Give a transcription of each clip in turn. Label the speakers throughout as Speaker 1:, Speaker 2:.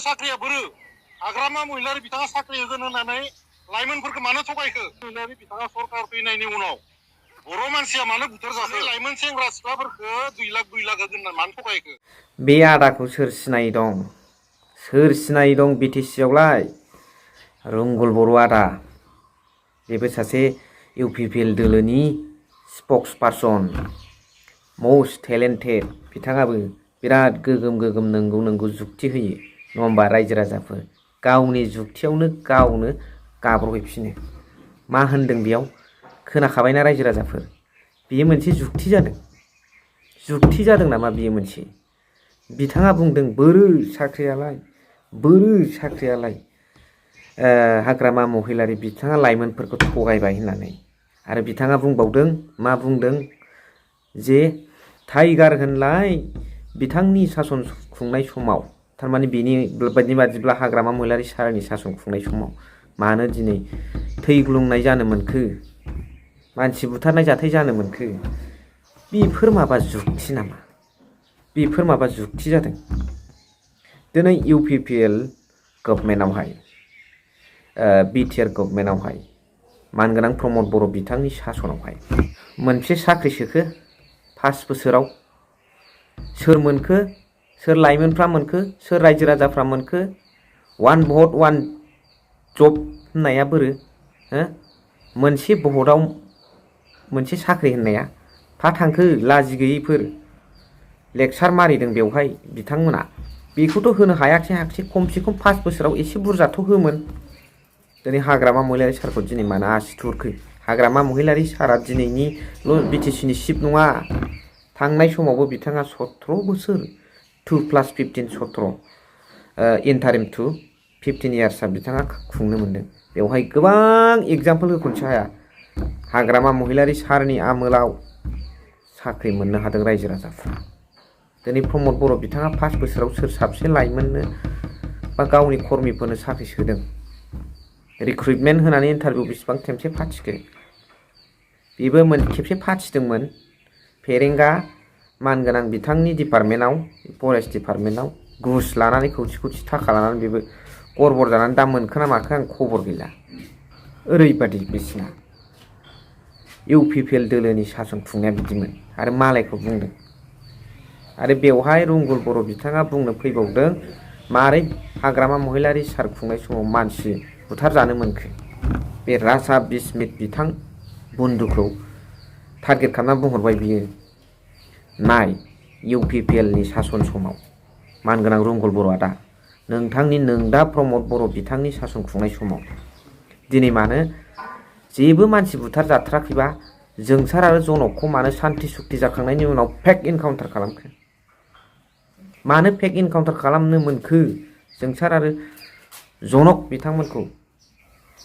Speaker 1: साख्रिया बोरो हाग्रामा महिलारि बिथाङा साख्रि होगोन होननानै लाइमोनफोरखौ मानो थगायखो महिलारि बिथाङा सरकार फैनायनि उनाव बर' मानसिया मानो बुथारजाखो लाइमोन सेंग्रा सिख्लाफोरखौ 2 लाख होगोन होनना मानो थगायखो
Speaker 2: बे आदाखौ सोर सिनाय दं बिटिसि आवलाय रुंगुल बर' आदा बेबो सासे इउपिपिएल दोलोनि स्पक्स पार्सन मोस्ट टेलेन्टेड बिथाङाबो बिराद गोगोम नंगौ जुक्ति होयो नङा होमबा रायजो राजाफोर गावनि जुक्तियावनो गावनो गाब्रहैफिनो मा होनदों बेयाव खोनाखाबायना रायजो राजाफोर बेयो मोनसे जुक्ति जादों नामा बेयो मोनसे बिथाङा बुंदों बोरो साख्रियालाय हाग्रामा महिलारि बिथाङा लाइमोनफोरखौ थगायबाय होननानै आरो बिथाङा बुंबावदों मा बुंदों जे टाइगार होनलाय बिथांनि सासन खुंनाय समाव थारमाने बेनि बादिब्ला हाग्रामा महिलारि सारनि सासन खुंनाय समाव मानो दिनै थै ग्लुंनाय जानो मोनखो मानसि बुथारनाय जाथाय जानो मोनखो बेफोर माबा जुक्ति नामा बेफोर माबा जुक्ति जादों दिनै इउपिपिएल गभर्नमेन्टआवहाय बिटिआर गभर्नमेन्टआवहाय मानगोनां प्रमद बर' बिथांनि सासनावहाय मोनसे साख्रि सोखो 5 बोसोराव सोर मोनखो सोर लाइमोनफ्रा मोनखो सोर रायजो राजाफ्रा मोनखो 1 भट 1 जब होननाया बोरो मोनसे भटआव मोनसे साख्रि होननाया फा थांखो लाजि गैयैफोर लेक्सार मारिदों बेवहाय बिथांमोना बेखौथ' होनो हायाखिसै खमसे खम 5 बोसोराव एसे बुरजाथ' होमोन दिनै हाग्रामा महिलारि सारखौ दिनै मानो आसि थुरखो हाग्रामा महिलारि सारा दिनैनिल' बिटिसिनि सिफ नङा थांनाय समावबो बिथाङा 17 बोसोर 2+15 17 इन्टारिम टु 15 इयार्सआ बिथाङा खुंनो मोनदों बेवहाय गोबां एग्जाम्पल होख'नोसो हाया हाग्रामा महिलारि सारनि आमोलाव साख्रि मोननो हादों रायजो राजाफ्रा दिनै प्रमद बर' बिथाङा 5 बोसोराव सोर साबसे लाइमोननो बा गावनि कर्मिफोरनो साख्रि सोदों रिक्रुइटमेन्ट होनानै इन्टारभिउ बेसेबां खेबसे फाथिखो बेबो खेबसे फाथिदोंमोन फेरेंगा मानगोनां बिथांनि डिपार्टमेन्टआव फरेस्ट डिपार्टमेन्टआव घुस लानानै खौथि थाखा लानानै बेबो गरबर जानानै दा मोनखो ना माखो आं खबर गैला ओरैबादि बिसिना इउपिपिएल दोलोनि सासन खुंनाया बिदिमोन आरो मालायखौ बुंदों आरो बेवहाय रुंगुल बर' बिथाङा बुंनो फैबावदों मारै हाग्रामा महिलारि सार खुंनाय समाव मानसि बुथारजानो मोनखो बे राजा बिस्मित बिथां बन्दुखौ टारगेट खालामना बुंहरबाय बियो नाय इउपिपिएलनि सासन समाव मानगोनां रुंगुल बर' आदा नोंदा प्रमद बर' बिथांनि सासन खुंनाय समाव दिनै मानो जेबो मानसि बुथार जाथाराखैबा जोंसार आरो जनकखौ मानो सान्थि सुक्ति जाखांनायनि उनाव फेक इनकाउन्टार खालामखो मानो फेक इनकाउन्टार खालामनो मोनखो जोंसार आरो जनक बिथांमोनखौ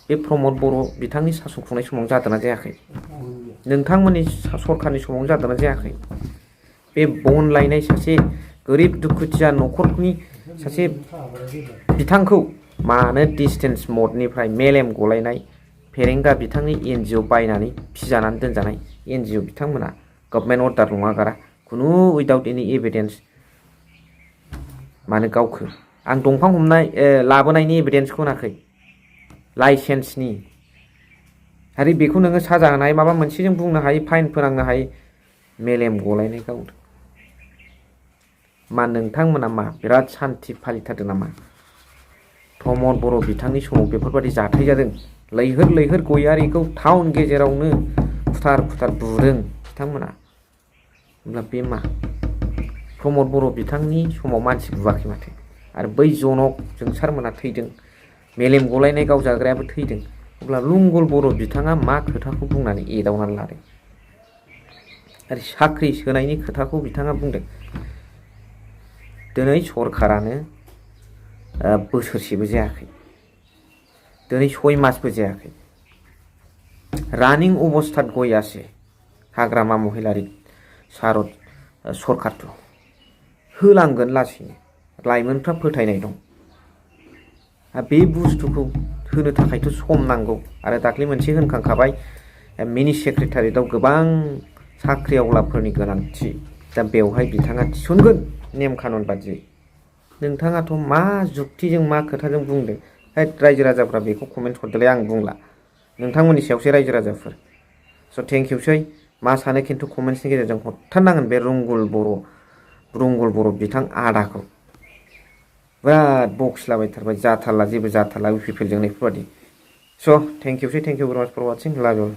Speaker 2: बे प्रमद बर' बिथांनि सासन खुंनाय समाव जादोंना जायाखै नोंथांमोननि सरखारनि समाव जादोंना जायाखै बे बन लायनाय सासे गोरिब दुखुथिया न'खरनि सासे बिथांखौ मानो डिस्टेन्स मदनिफ्राय मेलेम गलायनाय फेरेंगा बिथांनि एनजिअ बायनानै फिजानानै दोनजानाय एनजिअ बिथांमोना गभर्नमेन्ट अर्डार नङागारा खुनु उइदाउट एनि एभिडेन्स मानो गावखो आं दंफां हमनाय लाबोनायनि एभिडेन्सखौ होनाखै लाइसेन्सनि आरो बेखौ नोङो साजा होनो हायो माबा मोनसेजों बुंनो हायो फाइन फोनांनो हायो मेलेम गलायनाय गावदों मा नोंथांमोना मा बिराद सान्थि फालिथारदों नामा प्रमद बर' बिथांनि समाव बेफोरबायदि जाथाय जादों लैहोर गयारिखौ टाउन गेजेरावनो फुथार बुदों बिथांमोना होमब्ला बे मा प्रमद बर' बिथांनि समाव मानसि बुवाखै माथो आरो बै जनक जोंसारमोना थैदों मेलेम गलायनाय गावजाग्रायाबो थैदों अब्ला रुंगुल बर' बिथाङा मा खोथाखौ बुंनानै एदावनानै लादों आरो साख्रि सोनायनि खोथाखौ बिथाङा बुंदों दिनै सरखारानो बोसोरसेबो जायाखै दिनै 6 मासबो जायाखै रानिं अबस्थात गयासो हाग्रामा महिलारि सारत सरकारथ' होलांगोन लासैनो लाइमोनफ्रा फोथायनाय दं बे बुस्थुखौ होनो थाखायथ' सम नांगौ आरो दाख्लै मोनसे होनखांखाबाय मिनि सेक्रेटारियेटआव गोबां साख्रि आवलाफोरनि गोनांथि दा बेवहाय बिथाङा थिसनगोन नेम खानुन बादियै नोंथाङाथ' मा जुक्तिजों मा खोथाजों बुंदों रायजो राजाफ्रा बेखौ कमेन्ट हरदोलाय आं बुंला नोंथांमोननि सायावसो रायजो राजाफोर स' थेंकिउसै मा सानो खिन्थु कमेन्ट्सनि गेजेरजों हरथारनांगोन बे रुंगुल बर' बिथां आदाखौ बिराद बखिलाबायथारबाय जाथारला जेबो जाथारला इउ पि पि एल जों बेफोरबायदि स' थेंकिउसै थेंकिउ भेरि माच फर वाचिं लाभ इउ